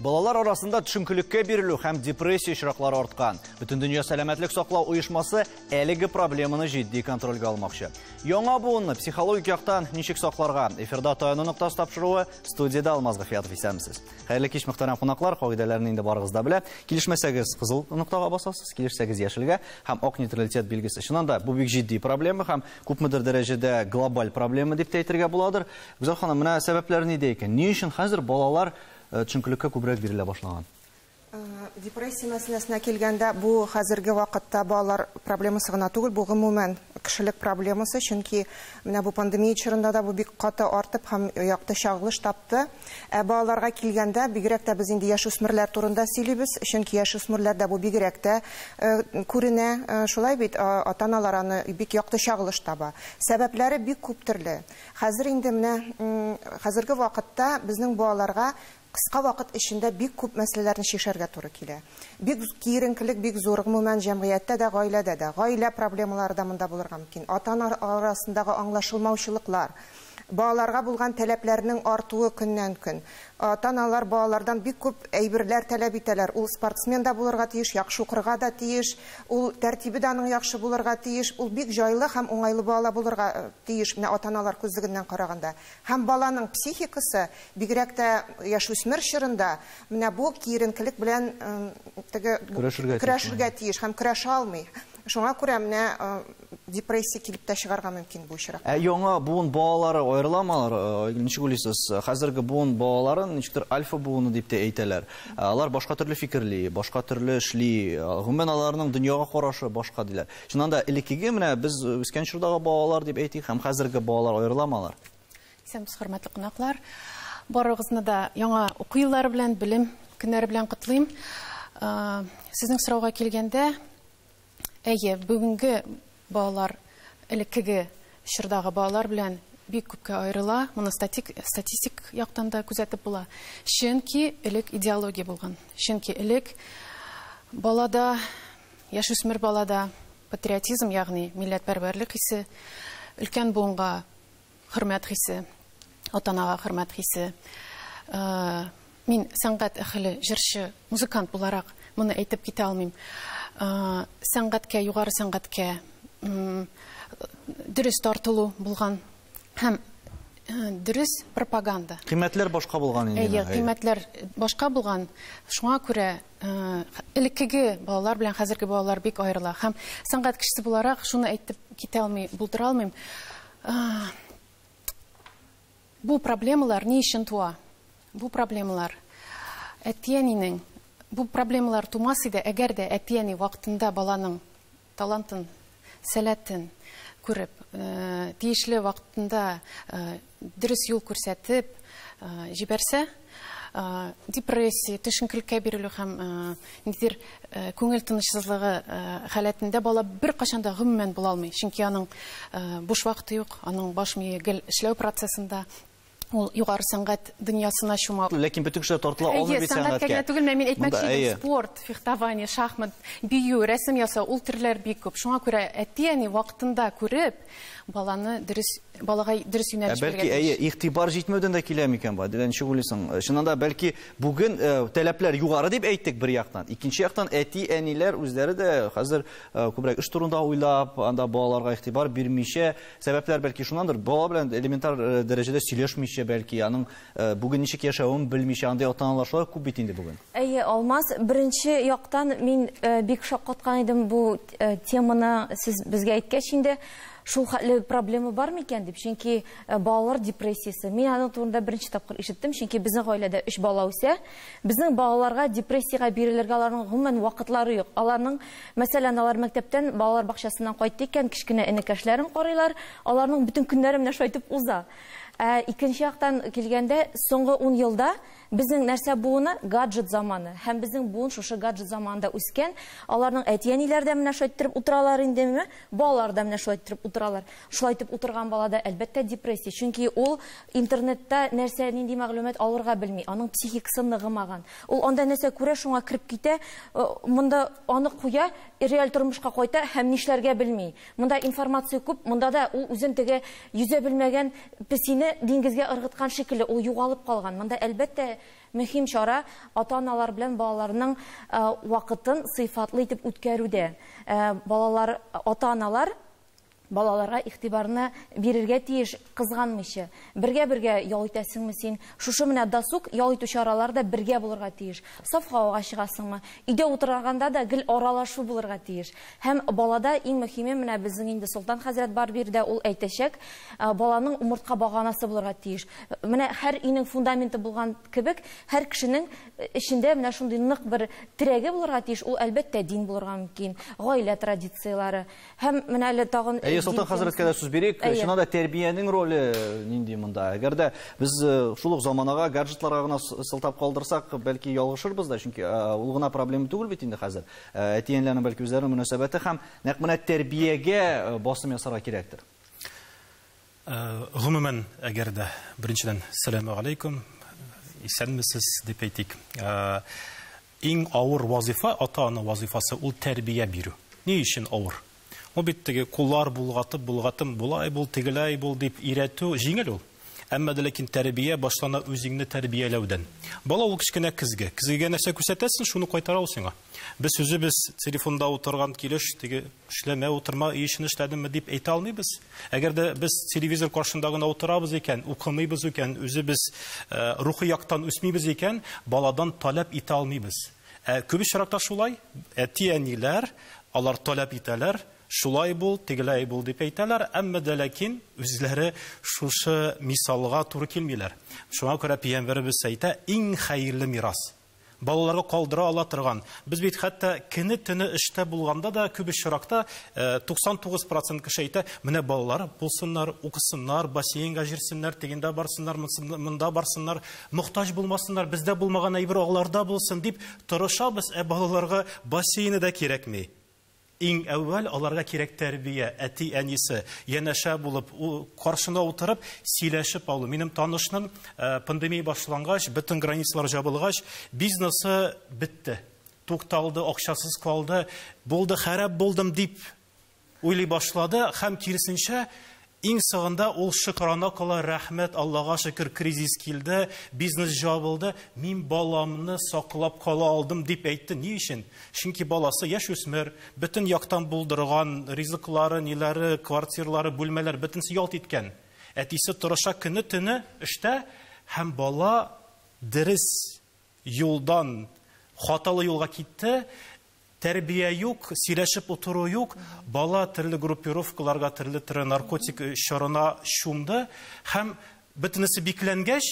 Балалар арасында төшенкелеккә бирелү һәм депрессия очраклары арткан. Бөтендөнья сәламәтлек саклау оешмасы әлеге проблеманы җитди контрольгә алмакчы. Яңа буынны психологик яктан ничек сакларга? Эфирда Таяну ноктасы тапшыруы, студиядә Алмаз Гафиятов, исәнмесез. Хәерле кич, мөхтәрәм кунаклар, кагыйдәләрне инде барыгыз да белә. Килешмәсәгез, кызыл ноктага басасыз, килешсәгез, яшелгә һәм ак нейтралитет билгесе. Чыннан да, бу бик җитди проблема һәм күпмедер дәрәҗәдә глобаль проблема дип тә әйтергә буладыр. Гүзәл ханым, менә сәбәпләре нидә икән? Ни өчен хәзер балалар төшенкелеккә күбрәк бирелә башлаган? Депрессия мәсьәләсенә килгәндә, бу хәзерге вакытта балалар проблемасы гына түгел, бу гомумән кешелек проблемасы, чөнки менә бу пандемия чорында да бу бик каты артып һәм якты чагылыш тапты. Ә балаларга килгәндә, бигрәк тә без инде яшүсмерләр турында сөйлибез, чөнки яшүсмерләрдә бу бигрәк тә күренә, шулай бит, ата-аналар аны бик якты чагылыш таба. Сәбәпләре бик күп төрле. Хәзер инде менә хәзерге вакытта безнең балаларга кыска вакыт эчендә бик күп мәсьәләләрне чишәргә туры килә. Бик киеренкелек бик зур, гомумән җәмгыятьтә дә, гаиләдә дә. Гаилә проблемалары да монда булырга мөмкин. Ата-ана арасындагы аңлашылмаучылыклар, балаларга булган таләпләрнең артуы көннән-көн. Ата-аналар балалардан бик күп әйберләр таләп итәләр. Ул спортсмен да булырга тиеш, яхшы укырга да тиеш, ул тәртибе дә аның яхшы булырга тиеш, ул бик җайлы һәм уңайлы бала булырга тиеш, менә ата-аналар күзлегеннән караганда. Һәм баланың психикасы, бигрәк тә яшүсмер чорында, менә бу киеренкелек белән теге көрәшергә тиеш һәм көрәшә алмый. Шуңа күрә менә депрессия килеп тә чыгарга мөмкин бу очракта. Ә яңа буын балалары аерыламалар, ничек уйлыйсыз? Хәзерге буын балаларын ничектер альфа буыны дип тә әйтәләр. Алар башка төрле фикерли, башка төрле эшли, гомумән аларның дөньяга карашы башка диләр. Чыннан да элеккеге менә без үскән чордагы балалар дип әйтик һәм хәзерге балалар аерыламалар. Исәнмесез, хөрмәтле кунаклар. Барыгызны да яңа уку еллары белән, белем көннәре белән котлыйм. Сезнең сорауга килгәндә, әйе, бүгенге балалар элеккеге чордагы балалар белән бик күпкә аерыла. Моны статистик яктан да күзәтеп була. Чөнки элек идеология булган. Чөнки элек балада, яшүсмер балада патриотизм, ягъни милләтпәрвәрлек хисе, өлкән буынга хөрмәт хисе, ата-анага хөрмәт хисе. Мин сәнгать әһеле, җырчы, музыкант буларак моны әйтеп китә алмыйм. Сәнгатькә, югары сәнгатькә дөрес тартылу булган һәм дөрес пропаганда. Кыйммәтләр башка булган инде. Әйе, кыйммәтләр башка булган. Шуңа күрә элеккеге балалар белән хәзерге балалар бик аерыла. Һәм сәнгать кешесе буларак шуны әйтеп китә алмый, булдыра алмыйм. Бу проблемалар ни өчен туа? Бу проблемалар әти-әнинең, бу проблемалар тумас иде, әгәр дә әти-әни вакытында баланың талантын, сәләтен күреп, тиешле вакытында дөрес юл күрсәтеп җибәрсә, депрессия, төшенкелеккә бирелү һәм ниндидер күңел тынычсызлыгы халәтендә бала беркайчан да гомумән була алмый. Чөнки аның буш вакыты юк, аның баш мие гел эшләү процессында. Ул югары сәнгать дөньясына чума. Ләкин бөтен кеше тартыла алмый бит сәнгатькә. Сәнгатькә генә түгел, мин әйтмәкче идем, спорт, фехтование, шахмат, бию, рәсем ясау, ул төрләр бик күп. Шуңа күрә әти-әни вакытында күреп, баланы дөрес, балага дөрес юнәлеш бирергә. Бәлки, әйе, игътибар җитмәүдән дә килә микән бу? Дилән, ничек уйлыйсың? Чыннан да, бәлки бүген таләпләр югары дип әйттек бер яктан. Икенче яктан әти-әниләр үзләре дә хәзер күбрәк эш турында уйлап, анда балаларга игътибар бирмичә, сәбәпләр бәлки шуннандыр. Бала белән элементар дәрәҗәдә сөйләшмичә, бәлки аның бүген ничек яшәвен белмичә, андый ата-аналар шулай күп бит инде бүген. Әйе, Алмаз, беренче яктан мин бик шаккаткан идем бу теманы сез безгә әйткәч инде. Шул хәтле проблема бар микән дип, чөнки балалар депрессиясе. Мин аның турында беренче тапкыр ишеттем, чөнки безнең гаиләдә 3 бала үсә. Безнең балаларга депрессиягә бирелергә аларның гомумән вакытлары юк. Аларның, мәсәлән, алар мәктәптән, балалар бакчасыннан кайтты икән, кечкенә энекәшләрен карыйлар, аларның бөтен көннәре менә шулай итеп уза. Ә икенче яктан килгәндә, соңгы 10 елда безнең нәрсә буыны гаджет заманы. Һәм безнең буын шушы гаджет заманында үскән. Аларның әти-әниләре дә менә шулай иттереп утыралар индеме? Балалар да менә шулай иттереп утыралар. Шулай итеп утырган балада әлбәттә депрессия, чөнки ул интернетта нәрсә, нинди мәгълүмат алырга белми, аның психикасы ныгымаган. Ул анда нәрсә күрә, шуңа кереп китә, монда аны куя, реаль тормышка кайта һәм нишләргә белми. Монда информация күп, монда да ул үзен теге йөзә белмәгән песине диңгезгә ыргыткан шикелле, ул югалып калган. Монда әлбәттә мөһим чара ата-аналар белән балаларның вакытын сыйфатлы итеп үткәрүдә. Балалар, ата-аналар балаларга игътибарны бирергә тиеш, кызганмыйча. Бергә-бергә ял итәсеңме син? Шушы менә досуг, ял итү чаралары да бергә булырга тиеш. Саф һавага чыгасыңмы? Өйдә утырганда да гел аралашу булырга тиеш. Һәм балада иң мөһиме, менә безнең инде Солтан хәзрәт бар биредә, ул әйтәчәк, баланың умыртка баганасы булырга тиеш. Менә һәр өйнең фундаменты булган кебек, һәр кешенең эчендә менә шундый нык бер терәге булырга тиеш. Ул әлбәттә дин булырга мөмкин, гаилә традицияләре. Һәм менә әле тагын Солтан хәзрәткә дә сүз бирик. Чыннан да тәрбиянең роле нинди монда? Әгәр дә без шул ук заманага, гаджетларга гына сылтап калдырсак, бәлки ялгышырбыз да, чөнки ул гына проблема түгел бит инде хәзер. Әти-әниләрнең бәлки үзләренең мөнәсәбәте һәм нәкъ менә тәрбиягә басым ясарга кирәктер. Гомумән, әгәр дә беренчедән сәламу алейкум, исәнмесез дип әйтик. Иң авыр вазифа, ата-ана вазифасы ул тәрбия бирү. Ни өчен авыр? Ул бит теге куллар булгатып, булгатым, булай бул, тегеләй бул дип өйрәтү җиңел ул. Әмма дә ләкин тәрбия башлана үзеңне тәрбияләүдән. Бала ул кечкенә көзге. Көзгегә нәрсә күрсәтәсең, шуны кайтара ул сиңа. Без үзебез телефонда утырган килеш, теге эшләмә, утырма, өй эшен эшләдеңме дип әйтә алмыйбыз. Әгәр дә без телевизор каршында гына утырабыз икән, укымыйбыз икән, үзебез рухи яктан үсмибез икән, баладан таләп итә алмыйбыз. Күп очракта шулай, әти-әниләр алар таләп итәләр, шулай бул, тегеләй бул дип әйтәләр, әмма дә ләкин үзләре шушы мисалга туры килмиләр. Шуңа күрә пәйгамбәребез әйтә, иң хәерле мирас. Балаларга калдыра ала торган. Без бит хәтта көне-төне эштә булганда да күп очракта 99% кеше әйтә, менә балалар булсыннар, укысыннар, бассейнга җирсеннәр, тегендә барсыннар, монда барсыннар, мохтаҗ булмасыннар, бездә булмаган әйбер аларда булсын дип тырышабыз, ә балаларга бассейны да кирәкми. Иң әүвәл аларга кирәк тәрбия, әти-әнисе янәшә булып, каршына утырып, сөйләшеп алу. Минем танышным пандемия башлангач, бөтен границалар җабылгач, бизнесы бетте. Тукталды, акчасыз калды, булды, харап булдым дип уйлый башлады һәм киресенчә иң соңында ул шөкрана кыла, рәхмәт, Аллага шөкер, кризис килде, бизнес җабылды, мин баламны саклап кала алдым дип әйтте. Ни өчен? Чөнки баласы яшь үсмер, бөтен яктан булдырган ризыклары, ниләре, квартиралары, бүлмәләр бөтенесе ялт иткән. Әтисе тырыша көне-төне эштә һәм бала дөрес юлдан хаталы юлга китте. Тәрбия юк, сөйләшеп утыру юк, бала төрле группировкаларга, төрле наркотик чорына чумды һәм бөтенесе бикләнгәч,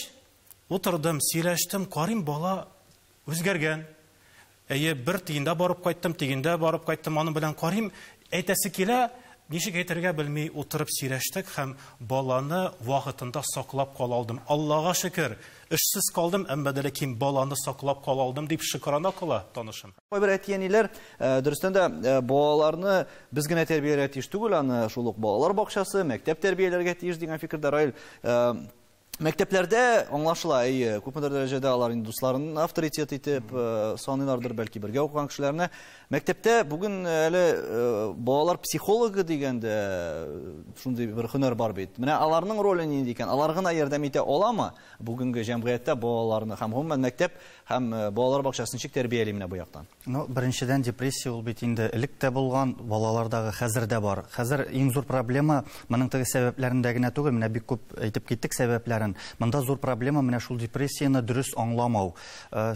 утырдым, сөйләштем, карыйм, бала үзгәргән. Әйе, бер тигендә барып кайттым, тигендә барып кайттым, аның белән карыйм, әйтәсе килә, ничек әйтергә белми утырып сөйләштек һәм баланы вакытында саклап кала алдым. Аллага шөкер, эшсез калдым, әмма дә ләкин баланы саклап кала алдым дип шөкрана кыла танышым. Кайбер әти-әниләр, дөрестән дә, балаларны без генә тәрбияләргә тиеш түгел, аны шул ук балалар бакчасы, мәктәп тәрбияләргә тиеш дигән фикердә. Раил, мәктәпләрдә аңлашыла, әйе, күпмедер дәрәҗәдә алар инде дусларын авторитет итеп саныйлардыр, бәлки бергә укыган кешеләрне. Мәктәптә бүген әле балалар психологы дигәндә шундый бер һөнәр бар бит. Менә аларның роле нинди икән? Алар гына ярдәм итә аламы бүгенге җәмгыятьтә балаларны һәм гомумән мәктәп һәм балалар бакчасын ничек тәрбияли менә бу яктан? Ну, беренчедән, депрессия ул бит инде элек тә булган, балалардагы хәзер дә бар. Хәзер иң зур проблема моның теге сәбәпләрендә генә түгел, менә бик күп әйтеп киттек сәбәпләрен. Монда зур проблема менә шул депрессияне дөрес аңламау.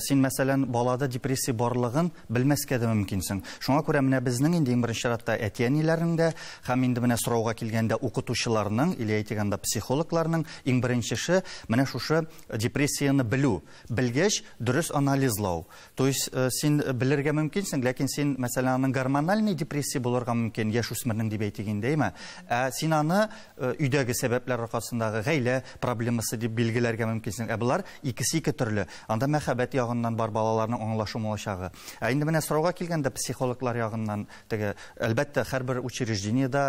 Син, мәсәлән, балада депрессия барлыгын белмәскә дә мөмкинсең. Шуңа күрә менә безнең инде иң беренче чиратта әти-әниләрнең дә һәм инде менә сорауга килгәндә укытучыларның или әйтик анда психологларның иң беренче эше менә шушы депрессияне белү. Белгәч, дөрес анализлау. То есть син белергә мөмкинсең, ләкин син, мәсәлән, аның гормональный депрессия булырга мөмкин, яшүсмернең дип әйтик инде, әйме? Ә син аны өйдәге сәбәпләр аркасындагы гаилә проблемасы дип билгеләргә мөмкинсең. Ә болар икесе ике төрле. Анда мәхәббәт ягыннан бар балаларның аңлашылмаучагы. Ә инде менә сорауга килгәндә психологлар ягыннан теге, әлбәттә, һәрбер учреждениедә,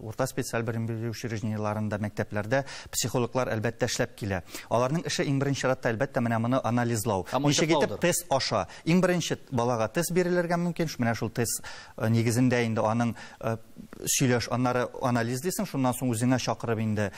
урта специаль белем бирү учреждениеләрендә, мәктәпләрдә психологлар әлбәттә эшләп килә. Аларның эше иң беренче чиратта әлбәттә менә моны анализлау. Ничек итеп тест аша. Иң беренче балага тест бирелергә мөмкин. Менә шул тест нигезендә инде аның сөйләш, аннары анализлыйсың, шуннан соң үзеңә чакырып инде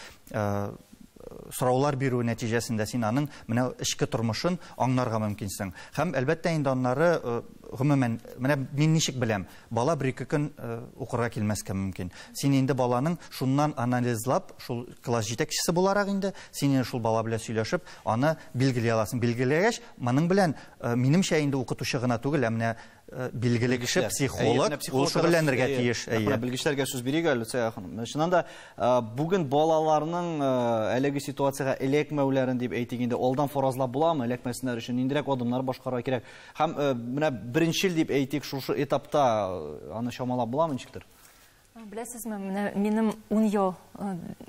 сораулар бирү нәтиҗәсендә син аның менә эчке тормышын аңларга мөмкинсең. Һәм әлбәттә инде аннары гомумән менә мин ничек беләм, бала бер-ике көн укырга килмәскә мөмкин. Син инде баланың шуннан анализлап, шул класс җитәкчесе буларак инде син инде шул бала белән сөйләшеп, аны билгели аласың. Билгеләгәч, моның белән минемчә инде укытучы гына түгел, ә менә билгеле кеше, психолог, ул шөгыльләнергә тиеш. Менә белгечләргә сүз бирик әле, Люция ханым. Чыннан да бүген балаларның әлеге ситуациягә эләкмәүләрен дип әйтик инде, алдан фаразлап буламы, эләкмәсеннәр өчен ниндирәк адымнар башкарырга кирәк? Һәм менә беренчел дип әйтик, шушы этапта аны чамалап буламы ничектер? Беләсезме, менә минем 10 ел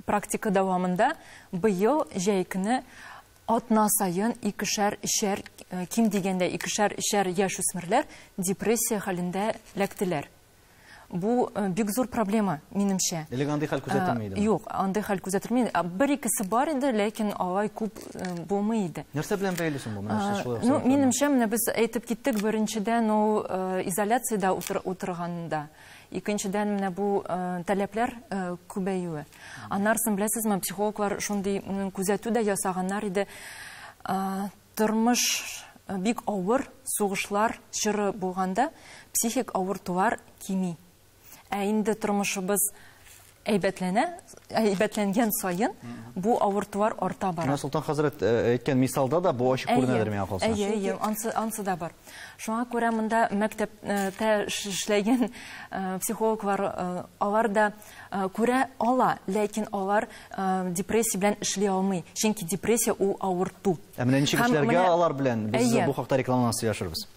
практика дәвамында быел җәй көне атна саен икешәр, өчәр, ким дигәндә икешәр, өчәр яшь үсмерләр депрессия хәлендә эләктеләр. Бу бик зур проблема, минемчә. Элек андый хәл күзәтелми идеме? Юк, андый хәл күзәтелми. Бер-икесе бар иде, ләкин алай күп булмый иде. Нәрсә белән бәйле соң бу? Менә сез шулай Ну, минемчә, менә без әйтеп киттек, беренчедән ул изоляциядә утырганда. Икенчедән, менә бу таләпләр күбәюе. Аннары, беләсезме, психологлар шундый күзәтү дә ясаганнар иде. Тормыш бик авыр, сугышлар чоры булганда психик авыртулар кими. Ә инде тормышыбыз әйбәтләнә, әйбәтләнгән саен бу авыртулар арта бара. Менә Солтан хәзрәт әйткән мисалда да бу ачык күренәдер миңа калса. Әйе, әйе, ансы да бар. Шуңа күрә монда мәктәптә эшләгән психологлар, алар да күрә ала, ләкин алар депрессия белән эшли алмый. Чөнки депрессия ул авырту. Ә менә ничек эшләргә алар белән? Без бу хакта рекламадан сөйләшербез.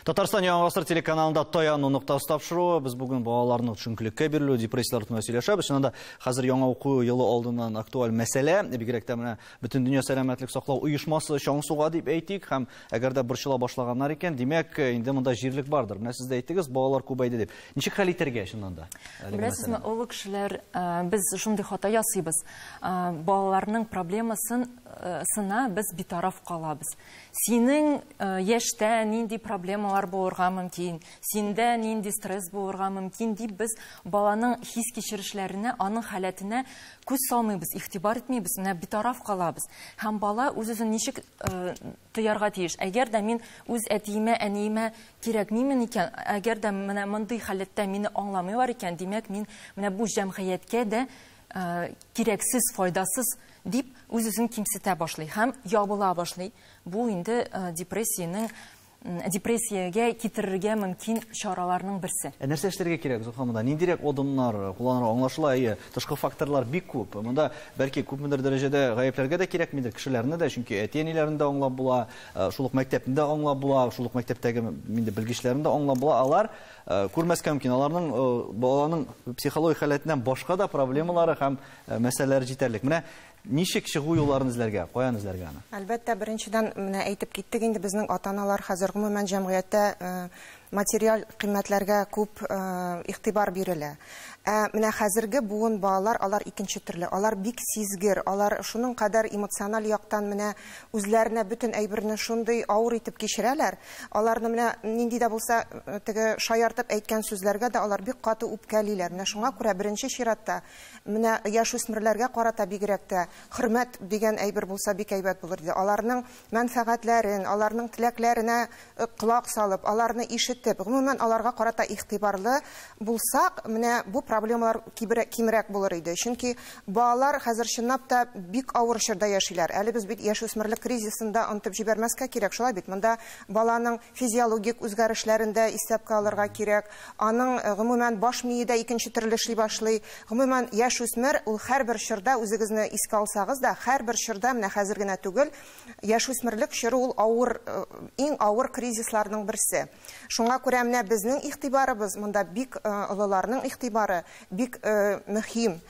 Татарстан Яңа Гасыр телеканалында Таяну ноктасы тапшыруы. Без бүген балаларның төшенкелеккә бирелүе, депрессияләр турында сөйләшәбез. Чыннан да хәзер яңа уку елы алдыннан актуаль мәсьәлә. Бигрәк тә менә Бөтендөнья сәламәтлек саклау оешмасы чаң суга дип әйтик, һәм әгәр дә борчыла башлаганнар икән, димәк, инде монда җирлек бардыр. Менә сез дә әйттегез, балалар күбәйде дип. Ничек хәл итәргә чыннан да? Беләсезме, олы кешеләр, без шундый хата ясыйбыз. Балаларның проблемасын сына без битараф калабыз. Синең яшьтә нинди проблемалар булырга мөмкин, синдә нинди стресс булырга мөмкин дип без баланың хис-кичерешләренә, аның халәтенә күз салмыйбыз, игътибар итмибез, менә битараф калабыз. Һәм бала үз-үзен ничек тоярга тиеш? Әгәр дә мин үз әтиемә, әниемә кирәкмимен икән, әгәр дә менә мондый халәттә мине аңламыйлар икән, димәк, мин менә бу җәмгыятькә дә кирәксез, файдасыз дип үз-үзен кимсетә башлый һәм ябыла башлый. Бу инде депрессиягә китерергә мөмкин чараларның берсе. Ә нәрсә эшләргә кирәк, Зөлфия монда? Ниндирәк адымнар кулланырга аңлашыла, әйе, тышкы факторлар бик күп. Монда бәлки күпмедер дәрәҗәдә гаепләргә дә кирәкмидер кешеләрне дә, чөнки әти-әниләрне дә аңлап була, шул ук мәктәпне дә аңлап була, шул ук мәктәптәге инде белгечләрне дә аңлап була. Алар күрмәскә мөмкин. Аларның баланың психологик халәтеннән башка да проблемалары һәм мәсьәләләре җитәрлек. Менә ничек чыгу юлларын эзләргә, каян эзләргә аны? Әлбәттә, беренчедән менә әйтеп киттек инде, безнең ата-аналар хәзер гомумән җәмгыятьтә материаль кыйммәтләргә күп игътибар бирелә. Ә менә хәзерге буын балалар, алар икенче төрле, алар бик сизгер, алар шуның кадәр эмоциональ яктан менә үзләренә бөтен әйберне шундый авыр итеп кичерәләр. Аларны менә нинди дә булса теге шаяртып әйткән сүзләргә дә алар бик каты үпкәлиләр. Менә шуңа күрә беренче чиратта менә яшүсмерләргә карата бигрәк тә хөрмәт дигән әйбер булса бик әйбәт булыр иде. Аларның мәнфәгатьләрен, аларның теләкләренә колак салып, аларны ишетеп, гомумән аларга карата игътибарлы булсак, менә бу проблемалар кимрәк булыр иде. Чөнки балалар хәзер чынлап та бик авыр чорда яшиләр. Әле без бит яшүсмерлек кризисында онытып җибәрмәскә кирәк, шулай бит. Монда баланың физиологик үзгәрешләрен дә исәпкә алырга кирәк. Аның гомумән баш мие дә икенче төрле эшли башлый. Гомумән яшүсмер ул һәрбер чорда, үзегезне искә алсагыз да, һәрбер чорда, менә хәзер генә түгел, яшүсмерлек чоры ул авыр, иң авыр кризисларның берсе. Шуңа күрә менә безнең игътибарыбыз монда бик олыларның игътибары бик мөһим.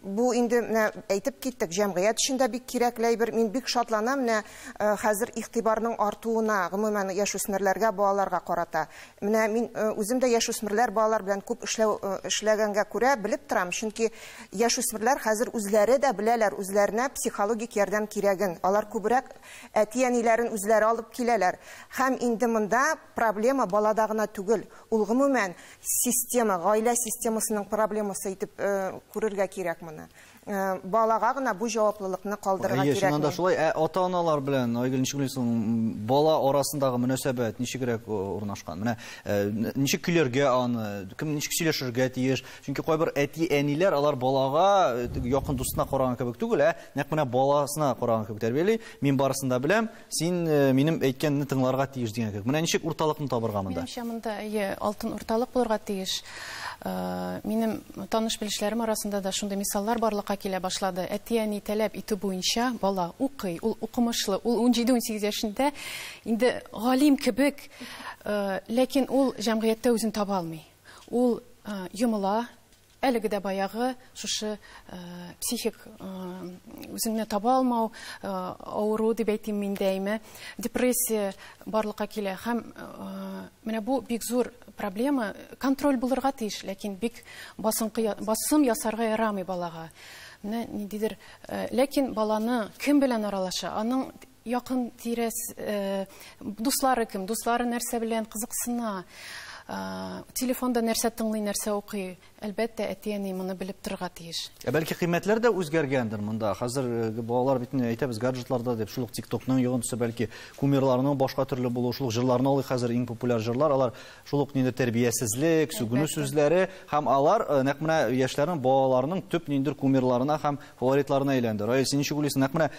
Бу инде менә әйтеп киттек, җәмгыять өчен дә бик кирәкле әйбер. Мин бик шатланам менә хәзер игътибарның артуына, гомумән яшүсмерләргә, балаларга карата. Менә мин үзем дә яшүсмерләр, балалар белән күп эшләгәнгә күрә белеп торам, чөнки яшүсмерләр хәзер үзләре дә беләләр үзләренә психологик ярдәм кирәген. Алар күбрәк әти-әниләрен үзләре алып киләләр. Һәм инде монда проблема проблема балада гына түгел, ул гомумән система, гаилә системасының проблемасы итеп күрергә кирәк моны. Балага гына бу җаваплылыкны калдырырга кирәкми. Чыннан да шулай. Ата-аналар белән, Айгөл, ничек уйлыйсың, бала арасындагы мөнәсәбәт ничегрәк урнашкан? Менә ничек көйләргә аны, кем ничек сөйләшергә тиеш? Чөнки кайбер әти-әниләр алар балага якын дустына караган кебек түгел, нәкъ менә баласына караган кебек тәрбияли. Мин барысын да беләм, син минем әйткәнне тыңларга тиеш дигән кебек. Менә ничек урталыкны табырга монда? Минемчә, монда алтын урталык булырга тиеш. Минем таныш белешләрем арасында да шундый мисаллар барлыкка килә башлады. Әти-әни таләп итү буенча бала укый, ул укымышлы, ул 17-18 яшендә инде галим кебек, ләкин ул җәмгыятьтә үзен таба алмый. Ул йомыла, әлеге дә баягы шушы психик үзеңне таба алмау, авыру дип әйтим мин дә, депрессия барлыкка килә. Һәм менә бу бик зур проблема. Контроль булырга тиеш, ләкин бик басым ясарга ярамый балага. Менә ниндидер, ләкин баланы кем белән аралаша, аның якын тирәс дуслары кем, дуслары нәрсә белән кызыксына, телефонда нәрсә тыңлый, нәрсә укый. Әлбәттә, әти-әни моны белеп торырга тиеш. Бәлки кыйммәтләр дә үзгәргәндер монда. Хәзер балалар бит инде әйтәбез гаджетларда дип, шул ук TikTokның йогынтысы, бәлки кумирларының башка төрле булуы, шул ук җырларны алыйк, хәзер иң популяр җырлар, алар шул ук ниндидер тәрбиясезлек, сүгенү сүзләре һәм алар нәкъ менә яшьләрнең, балаларның төп ниндидер кумирларына һәм фаворитларына әйләнде. Раил, син ничек уйлыйсың, нәкъ менә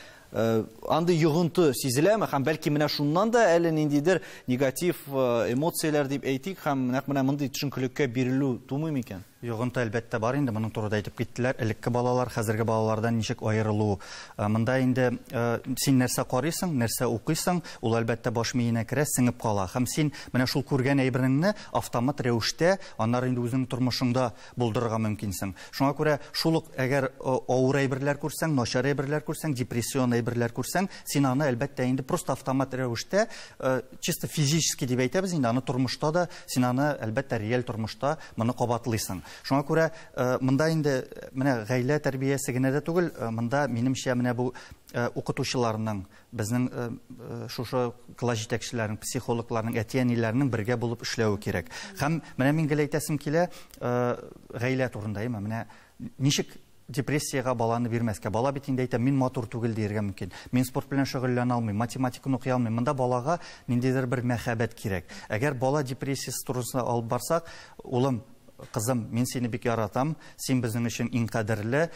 андый йогынты сизеләме һәм бәлки менә шуннан да әле ниндидер негатив эмоцияләр дип әйтик һәм нәкъ менә мондый төшенкелеккә бирелү тумый микән? Йогынты әлбәттә бар инде, моның турында әйтеп киттеләр. Элекке балалар хәзерге балалардан ничек аерылу. Монда инде син нәрсә карыйсың, нәрсә укыйсың, ул әлбәттә баш миенә керә, сеңеп кала. Һәм син менә шул күргән әйбереңне автомат рәвештә аннары инде үзеңнең тормышыңда булдырырга мөмкинсең. Шуңа күрә шул ук әгәр авыр әйберләр күрсәң, начар әйберләр күрсәң, депрессион әйберләр күрсәң, син аны әлбәттә инде просто автомат рәвештә, чисто физически дип әйтәбез инде, аны тормышта да, син аны әлбәттә реаль тормышта моны кабатлыйсың. Шуңа күрә монда инде менә гаилә тәрбиясе генә дә түгел, монда минемчә менә бу укытучыларның, безнең шушы класс җитәкчеләренең, психологларның, әти-әниләрнең бергә булып эшләве кирәк. Һәм менә мин гел әйтәсем килә, гаилә турында, әйме, менә ничек депрессиягә баланы бирмәскә. Бала бит инде әйтә, мин матур түгел диергә мөмкин. Мин спорт белән шөгыльләнә алмыйм, математиканы укый алмыйм. Монда балага ниндидер бер мәхәббәт кирәк. Әгәр бала депрессиясе турысына алып барсак, улым, кызым, мин сине бик яратам, син безнең өчен иң кадерле,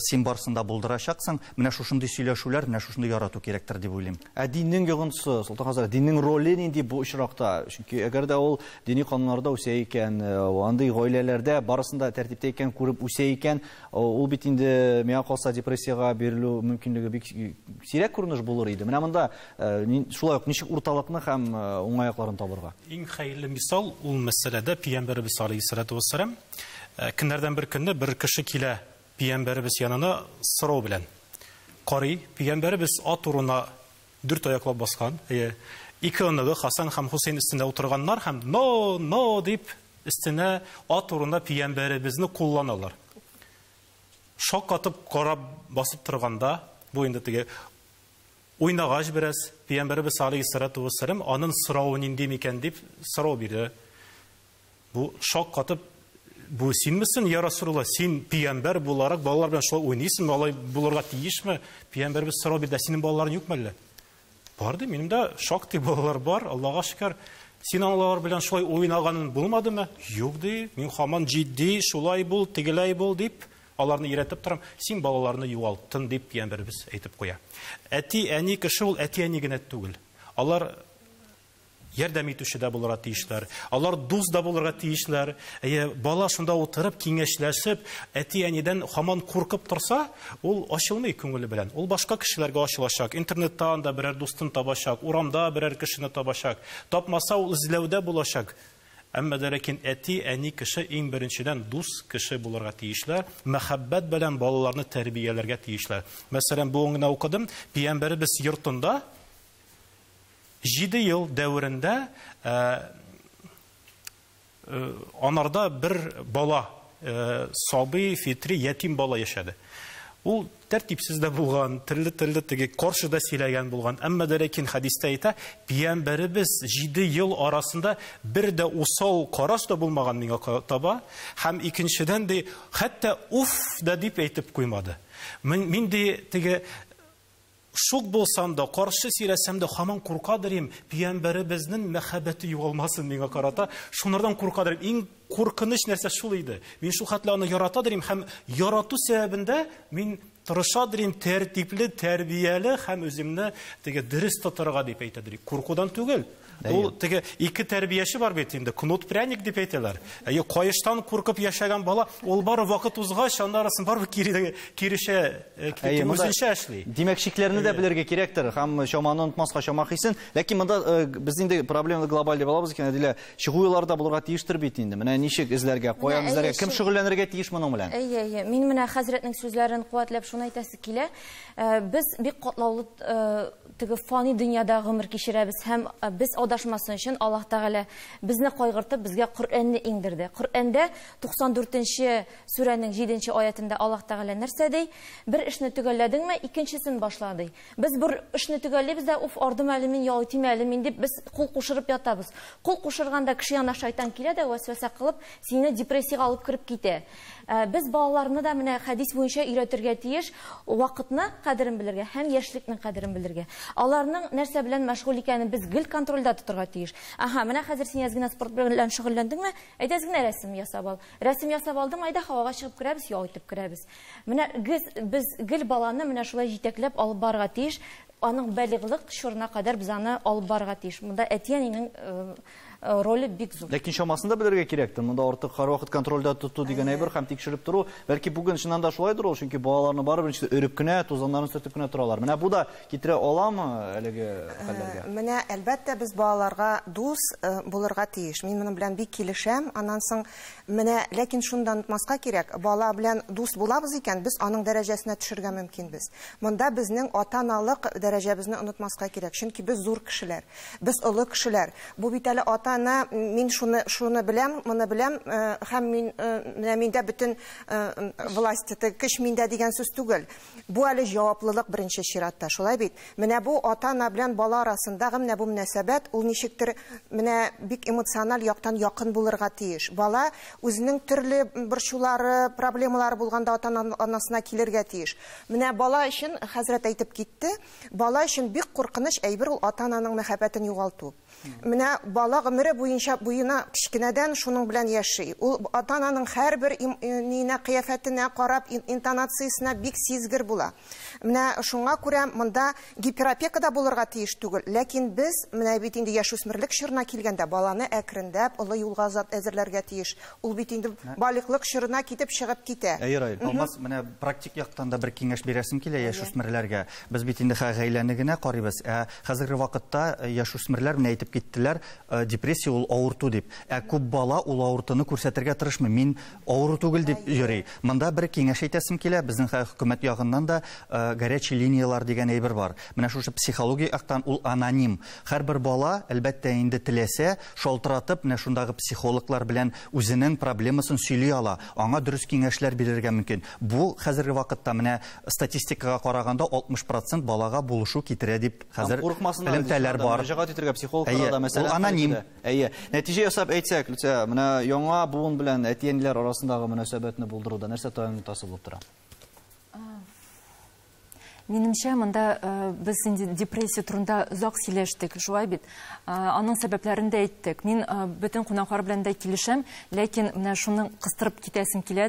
син барсын да булдырачаксың. Менә шушындый сөйләшүләр, менә шушындый ярату кирәктер дип уйлыйм. Ә диннең йогынтысы, Солтан хәзрәт, диннең роле нинди бу очракта? Чөнки әгәр дә ул дини кануннарда үсә икән, андый гаиләләрдә барысын да тәртиптә икән, күреп үсә икән, ул бит инде миңа калса депрессиягә бирелү мөмкинлеге бик сирәк күренеш булыр иде. Менә монда шулай ук ничек урталыкны һәм уңай якларын табырга? Иң хәерле мисал ул мәсьәләдә Пәйгамбәребез алейһиссалату вассалам. Көннәрдән бер көнне бер кеше килә Пәйгамбәребез янына сорау белән. Карый, Пәйгамбәребез ат урынына дүрт аяклап баскан, ике оныгы Хасан һәм Хусейн өстендә утырганнар һәм но, но дип өстенә ат урынына Пәйгамбәребезне кулланалар. Шаккатып карап басып торганда, бу инде теге уйнагач бераз Пәйгамбәребез алейһиссалату вассалам аның соравы нинди микән дип сорау бирде. Бу шаккатып, бу синмисең, я Расулулла, син пәйгамбәр буларак балалар белән шулай уйныйсыңмы, алай булырга тиешме? Пәйгамбәребез сорау бирде, синең балаларың юкмы әллә? Бар ди, минем дә шактый балалар бар, Аллага шөкер. Син алар белән шулай уйнаганың булмадымы? Юк ди, мин һаман җитди, шулай бул, тегеләй бул дип аларны өйрәтеп торам. Син балаларны югалттың дип пәйгамбәребез әйтеп куя. Әти-әни кеше ул әти-әни генә түгел. Алар ярдәм итүче дә булырга тиешләр, алар дус да булырга тиешләр. Әйе, бала шунда утырып, киңәшләшеп, әти-әнидән һаман куркып торса, ул ачылмый күңеле белән. Ул башка кешеләргә ачылачак, интернеттан да берәр дустын табачак, урамда берәр кешене табачак. Тапмаса, ул эзләүдә булачак. Әмма дә ләкин әти-әни кеше иң беренчедән дус кеше булырга тиешләр, мәхәббәт белән балаларны тәрбияләргә тиешләр. Мәсәлән, бүген генә укыдым, Пәйгамбәребез йортында 7 ел дәверендә анарда бер бала, сабый, фитри, ятим бала яшәде. Ул тәртипсез дә булган, төрле-төрле теге каршы да сөйләгән булган. Әмма дә ләкин хәдистә әйтә, пәйгамбәребез 7 ел арасында бер дә усал караш да булмаган миңа таба, һәм икенчедән ди, хәтта уф да дип әйтеп куймады. Мин ди теге шок булсам да, каршы сөйләсәм дә, һаман куркадыр им, пәйгамбәребезнең мәхәббәте югалмасын миңа карата, шунардан куркадыр им. Иң куркыныч нәрсә шул иде. Мин шул хәтле аны яратадыр им, һәм ярату сәбәбендә мин тырышадыр им, тәртипле, тәрбияле һәм үземне теге дөрес тотарга дип әйтәдер. Куркудан түгел. Ул теге ике тәрбияче бар бит инде, кнут пряник дип әйтәләр. Әйе, каештан куркып яшәгән бала, ул бары вакыт узгач, аннары барыбер кирешә, үзенчә эшли. Димәк, чикләрне дә белергә кирәктер һәм чаманы онытмаска, чама хисен. Ләкин монда без инде проблеманы глобаль дип алабыз икән, Әдилә, чыгу юллары да булырга тиештер бит инде. Менә ничек эзләргә, каян эзләргә, кем шөгыльләнергә тиеш моның белән? Әйе, әйе. Мин менә хәзрәтнең сүзләрен куәтләп шуны әйтәсе килә. Без бик катлаулы теге фани дөньяда гомер кичерәбез һәм без адашмасын өчен Аллаһ Тәгалә безне кайгыртып, безгә Коръәнне иңдерде. Коръәндә 94-нче сүрәнең 7-нче аятында Аллаһ Тәгалә нәрсә ди? Бер эшне төгәлләдеңме, икенчесен башла ди. Без бер эшне төгәллибез дә, уф, ардым әле мин, ял итим әле мин дип без кул кушырып ятабыз. Кул кушырганда кеше янына шайтан килә дә вәсвәсә кылып, сине депрессиягә алып кереп китә. Без балаларны да менә хәдис буенча өйрәтергә тиеш, вакытны кадерен белергә һәм яшьлекнең кадерен белергә. Аларның нәрсә белән мәшгуль икәнен без гел контрольдә тотарга тиеш. Аһа, менә хәзер син әз генә спорт белән шөгыльләндеңме? Әйдә әз генә рәсем ясап ал. Рәсем ясап алдың, әйдә һавага чыгып керәбез, ял итеп керәбез. Менә без гел баланы менә шулай җитәкләп алып барырга тиеш. Аның балигълык чорына кадәр без аны алып барырга тиеш. Монда әти-әнинең роле бик зур. Ләкин чамасын да белергә кирәктер. Монда артык һәрвакыт контрольдә тоту дигән әйбер һәм тикшереп тору, бәлки бүген чыннан да шулайдыр ул, чөнки балаларны барыбер ничек өреп кенә, тузаннарын сөртеп кенә торалар. Менә бу да китерә аламы әлеге хәлләргә? Менә әлбәттә без балаларга дус булырга тиеш. Мин моның белән бик килешәм. Аннан соң менә ләкин шунда онытмаска кирәк, бала белән дус булабыз икән, без аның дәрәҗәсенә төшергә мөмкинбез. Монда безнең ата-аналык дәрәҗәбезне онытмаска кирәк, чөнки без зур кешеләр, без олы кешеләр. Бу бит әле ата-ана, мин шуны беләм, моны беләм, һәм мин, менә миндә бөтен власть, көч миндә дигән сүз түгел. Бу әле җаваплылык беренче чиратта, шулай бит. Менә бу ата-ана белән бала арасындагы менә бу мөнәсәбәт, ул ничектер менә бик эмоциональ яктан якын булырга тиеш. Бала үзенең төрле борчулары, проблемалары булганда ата-анасына килергә тиеш. Менә бала өчен хәзрәт әйтеп китте, бала өчен бик куркыныч әйбер ул ата-ананың мәхәббәтен югалту. Менә бала гомере буенча буена кечкенәдән шуның белән яши. Ул ата-ананың һәрбер ниенә, кыяфәтенә карап, интонациясенә бик сизгер була. Менә шуңа күрә монда гиперопека да булырга тиеш түгел. Ләкин без менә бит инде яшүсмерлек чорына килгәндә баланы әкренләп олы юлга әзерләргә тиеш. Ул бит инде балигълык чорына китеп чыгып китә. Әйе, Раил. Алмаз, менә практик яктан да бер киңәш бирәсем килә яшүсмерләргә. Без бит инде гаиләне генә карыйбыз. Ә хәзерге вакытта яшүсмерләр менә әйтеп киттеләр, депрессия ул авырту дип. Ә күп бала ул авыртуны күрсәтергә тырышмый. Мин авыру түгел дип йөри. Монда бер киңәш әйтәсем килә. Безнең хөкүмәт ягыннан да горячий линиялар дигән әйбер бар. Менә шушы психология яктан ул аноним. Һәрбер бала, әлбәттә, инде теләсә, шалтыратып, менә шундагы психологлар белән үзенең проблемасын сөйли ала. Аңа дөрес киңәшләр бирергә мөмкин. Бу хәзерге вакытта менә статистикага караганда 60% балага булышу китерә дип хәзер элемтәләр бар. Мөрәҗәгать итәргә психологларга да мәсәлән. Ул аноним. Әйе. Нәтиҗә ясап әйтсәк, Люция, менә яңа буын белән әти-әниләр арасындагы мөнәсәбәтне булдыруда нәрсә таяну булып тора? Минемчә, монда без инде депрессия турында озак сөйләштек, шулай бит. Аның сәбәпләрен дә әйттек. Мин бөтен кунаклар белән дә килешәм, ләкин менә шуны кыстырып китәсем килә.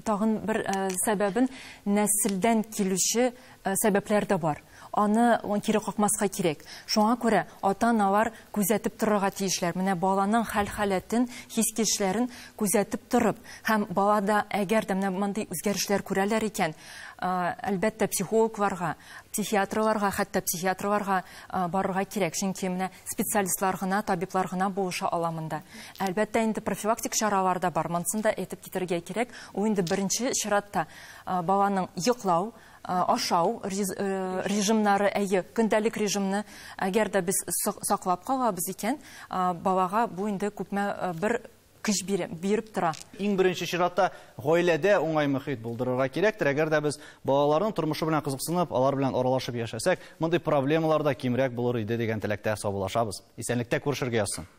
Тагын бер сәбәбен нәселдән килүче сәбәпләр дә бар. Аны кире какмаска кирәк. Шуңа күрә ата-аналар күзәтеп торырга тиешләр. Менә баланың хәл-халәтен, хис-кичерешләрен күзәтеп торып, һәм балада әгәр дә менә мондый үзгәрешләр күрәләр икән, әлбәттә, психологларга, психиатрларга, хәтта психиатрларга барырга кирәк. Чөнки менә специалистлар гына, табиблар гына булыша ала монда. Әлбәттә, инде профилактик чаралар да бар. Монысын да әйтеп китәргә кирәк. Ул инде беренче чиратта баланың йоклау, ашау режимнары, әйе, көндәлек режимны әгәр дә без саклап калабыз икән, балага бу инде күпме бер Көч биреп тора. Иң беренче чиратта гаиләдә уңай мөхит булдырырга кирәктер. Әгәр дә без балаларның тормышы белән кызыксынып, алар белән аралашып яшәсәк, мондый проблемалар да кимрәк булыр иде дигән теләктә саубуллашабыз. Исәнлектә күрешергә язсын.